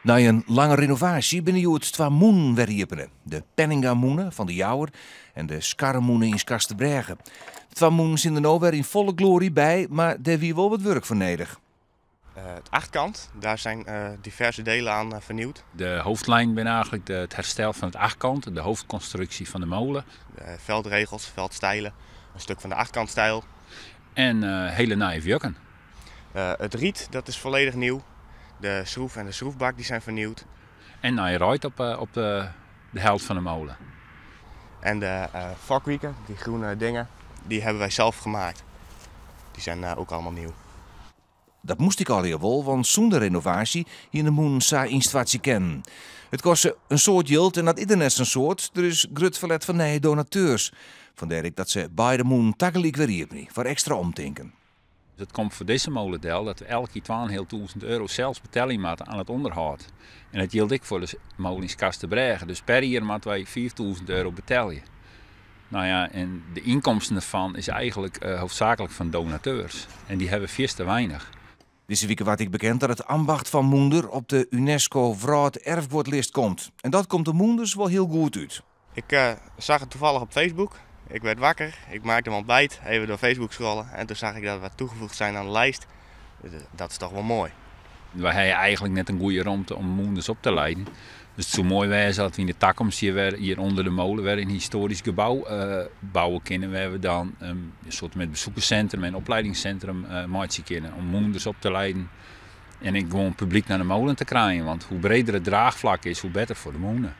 Nei in lange renovaasje binne hjoed twa mûnen wer iepene. De Penningamûne fan De Jouwer en de Skarremûne yn Skarsterbrêge. De twa mûnen stean der no wer yn folle gloarje by, mar dêr wie wol wat wurk foar nedich. Het achtkant, daar zijn diverse delen aan vernieuwd. De hoofdlijn binne eigentlik het herstel van het achtkant, de hoofdconstructie van de molen. De veldregels, veldstijlen, een stuk van de achtkantstijl. En hele nije wjukken. Het riet, dat is volledig nieuw. De schroef en de schroefbak die zijn vernieuwd. En nije reid op de helt fan de molen. En de fokwieken, die groene dingen, die hebben wij zelf gemaakt. Die zijn ook allemaal nieuw. Dat moast ek allegear wol, want sûnder renovaasje hiene de mûnen sa ynstoartsje kinnen. It koste in soad jild en dat is der net sa'n soad. Der is grut ferlet fan nije donateurs. Fandêr ek dat se beide mûnen tagelyk wer iepenje, foar ekstra omtinken. It komt foar dizze mole del dat we elk jier twaenhealtûzen euro sels betelje moatte oan it ûnderhâld. En dat jildt ek foar de mole yn Skarsterbrêge. Dus per jier moatte wy 5000 euro betelje. Nou ja, en de ynkomsten derfan is eigentlik hoofdzaaklik fan donateurs. En dy hawwe fierste weinich. Dizze wike waard ek bekend dat it ambacht fan mûnder op de UNESCO Wrâlderfguodlist komt. En dat komt de mûnders wol hiel goed út. Ik zag het toevallig op Facebook. Ik werd wakker, ik maakte mijn ontbijt, even door Facebook scrollen en toen zag ik dat we toegevoegd zijn aan de lijst. Dat is toch wel mooi. Wy hawwe eigentlik net in goede romte om mûnders op te leiden. Dus it soe moai wêze dat we yn de takomst hjir wer, hjir ûnder de molen wer in histoarysk gebou bouwe kinne, wêr't we dan in soart met bezoekerssintrum en opleidingssintrum meitsje kinne om mûnders op te leiden en ek gewoan publyk nei de molen te krijen. Want hoe breder it draachflak is, hoe better foar de mûne.